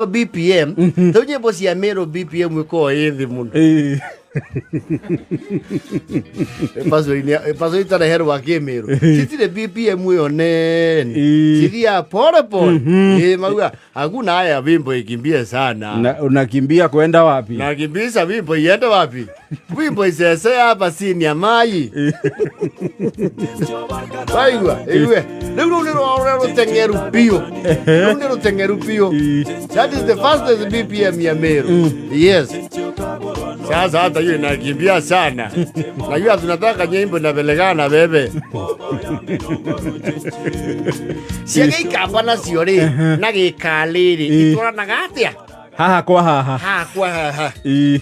BPM rĩu nyĩmbo cia Meru BPM ĩkoragwo ĩ thĩ mũno. Pasori itareherwo akĩmĩrũ citirĩ BPM ĩyo nene, cithiaga pole pole. Ĩ mauga hakuna haya wimbo ikimbie sana. Na, unakimbia kwenda wapi? Nakimbisha wimbo iende wapi? Wimbo isese hapa sini ya mayi waigua igue rĩu rũu nĩ rũrĩa rũteng'eru biũ, rũu nĩ rũteng'eru biũ. That is the fastest BPM ya Meru. Yes, sasa hata hiyo inakimbia sana. Najua tunataka nyimbo inapelekana bebe cia gĩikamba nacio rĩ na gĩkalĩ rĩ itwaranaga atĩa? Haha kwa haha. Haha kwa haha.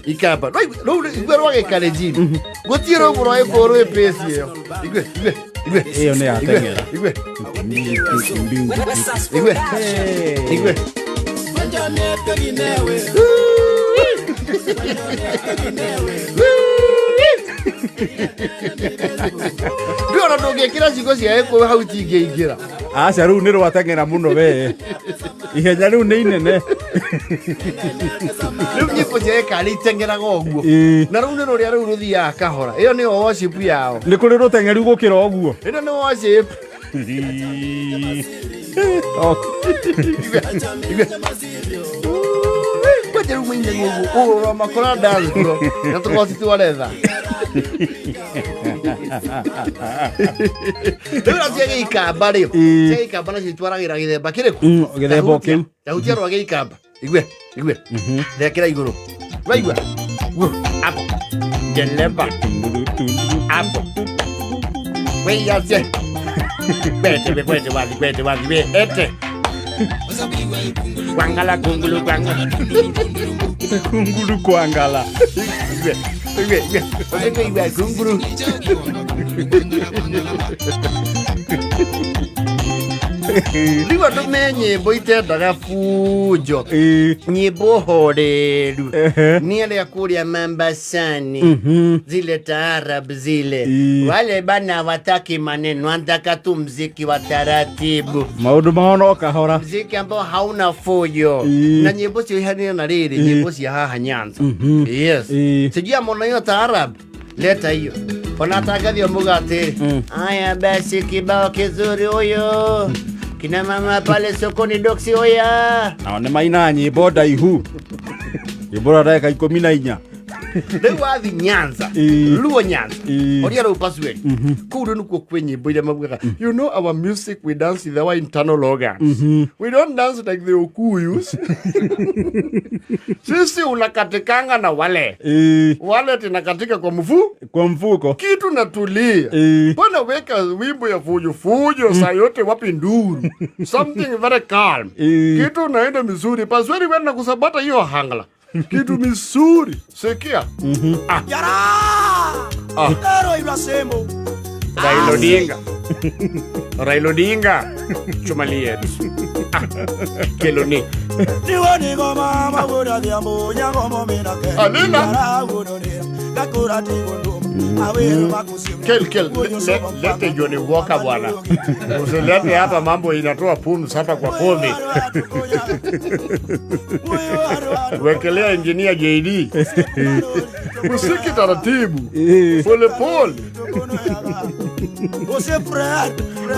Ikamba rũu igwe rwa gĩkalenjini gũtirĩ rũmwe rwa gĩkũyũ rwĩ pĩci ĩyo. Igwe, igwe, igwe. Ĩyo nĩ yateng'era. Igwe, igwe, igwe. Ndĩ ona ndũngĩkĩra ciugo cia gĩkũyũ hau itingĩingĩra. Aca, rĩu nĩ rwateng'era mũno we, ihenya rĩu nĩ inene. Rĩu nyĩmbo cia gĩkarĩ iteng'eraga ũguo. Na rũu nĩ rũrĩa rĩu rũthiaga kahora, ĩyo nĩyo worship yao. Nĩ kũrĩ rũteng'eru gũkĩra ũguo? Ĩno nĩ worship. Igwe, kwanja rĩu mainaga ũguo ũrora makora dance floor na tũgoti twa retha rĩu na cia gĩikamba rĩ, cia gĩikamba nacio itwaragĩra gĩthemba kĩrĩkũ? Gĩthemba o kĩu. Tahutia rwa gĩikamba. Igwe, igwe, thekera igũrũ waigua. Wu, hapo ndeleba hapo weyase kwete kwete wathi kwete wathi we ete kwangala kungulu kwangala. Kunguru kwangala. Igwe, igwe, igwe, igwe, igwe, kunguru. Rĩu andũ me nyĩmbo itendaga bunjo, nyĩmbo horeru. Ni arĩa kũrĩa Mambasani, zile taarab zile. Wale bana wataki maneno, wanataka tu mziki wa taratibu. Maũndũ mao no kahora. Mziki ambao hauna fujo. Na nyĩmbo cio ihanire na rĩrĩ nyĩmbo cia haha Nyanza. Yes. Sijui amona hiyo taarab, leta hiyo ona atangathio muga atĩrĩ, aya basi kibao kizuri huyo kina mama pale sokoni doksi oya. Nao nĩ mainaga nyĩmbo ndaihu, nyĩmbo rwa ndagĩka 14. Rĩu wathi Nyanza, Luo Nyanza, oria rĩu Pasweri kũu rĩu nĩkuo kwĩ nyĩmbo iria maugaga, "You know our music, we dance with our internal organs. We don't dance like the Okuyus. Sisi unakatikanga na wale wale tinakatika kwa mfu Kwa mfuko. Kitu natulia. Mbona weka wimbo ya fujo fujo saa yote? Wapi nduru? Something very calm." Kitu naenda mizuri Pasweri wenda kusabata hiyo hangla kitu mizuri sikia. Ah. Ah. Raila Odinga, Raila Odinga chumali yetu. Ah. Keloni Alina. Kel kel lete Johnny Walker bwana, usilete hapa mambo inatoa pumzi hapa kwa kumi. Wekelea engineer JD usiki taratibu pole pole.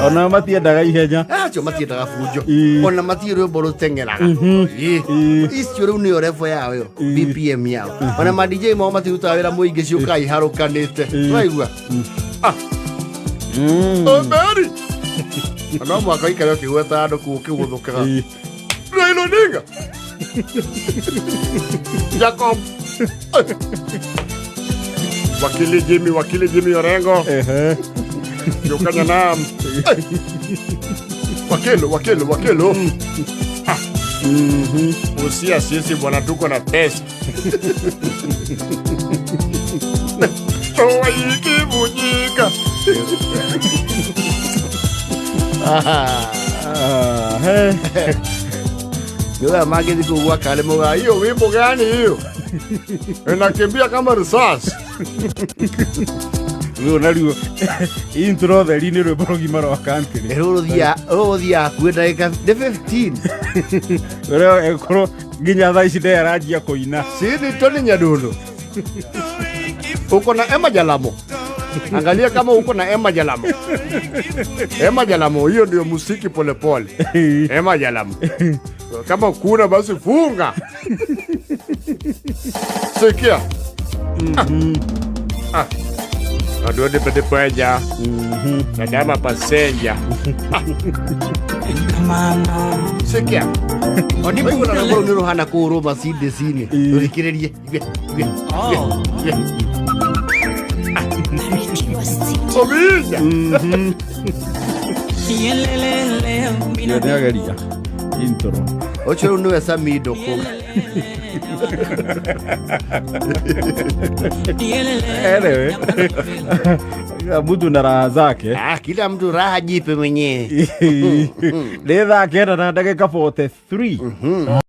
Ona matiendaga ihenya. Acio matiendaga bunjo. Ona matirĩ rwĩmbo rũteng'eraga. Icio rĩu nĩyo level yao ĩyo, BPM yao. Ona ma DJ mao matirutaga wĩra mũingĩ, ciũkaga iharũkanĩte waigua. Ah. Omeri no mwaka ũikare ũkĩgweta andũ kũu ũkĩgũthũkaga. Raila Odinga, Jacob, Wakili Jimmy, Wakili Jimmy Orengo. Jokanya Nam. Wakelo, Wakelo, Wakelo. Ah. Usia sisi bwana tuko na pesa. Toa ikivunjika. Ah, he. Ndio mangĩthiĩ kũu gwa Kale muga hiyo wimbo gani hiyo? Inakimbia kama risasi. Rĩu naruo intro theri nĩ rwĩmbo rũgima rwa country. Rũrũthia hakuhĩ ndagĩka nĩ 15. Rĩu ĩkorwo Nginya thaa ici ndearanjia kũina. Sidi Tony Nyadundo, uko na Emma Jalamo. Angalia kama uko na Emma Jalamo. Emma Jalamo, hiyo ndio muziki polepole. Emma Jalamo, kama kuna basi funga. Sikia. Ah. Aduode pede pweja. Nadama pasenja. Sikia. Onipo na rwĩmbo rũu nĩ rũhana kũrũma cindĩ-inĩ. Rũthikĩrĩrie. Igwe, igwe, igwe, igwe. Obija. Iyo nĩageria intro. Ũcio rĩu nĩwe Samido kũu. Anyway, kila mtu na raha zake. Ah, kila mtu raha jipe mwenyewe. Nĩ thaa 9 na ndagĩka 43.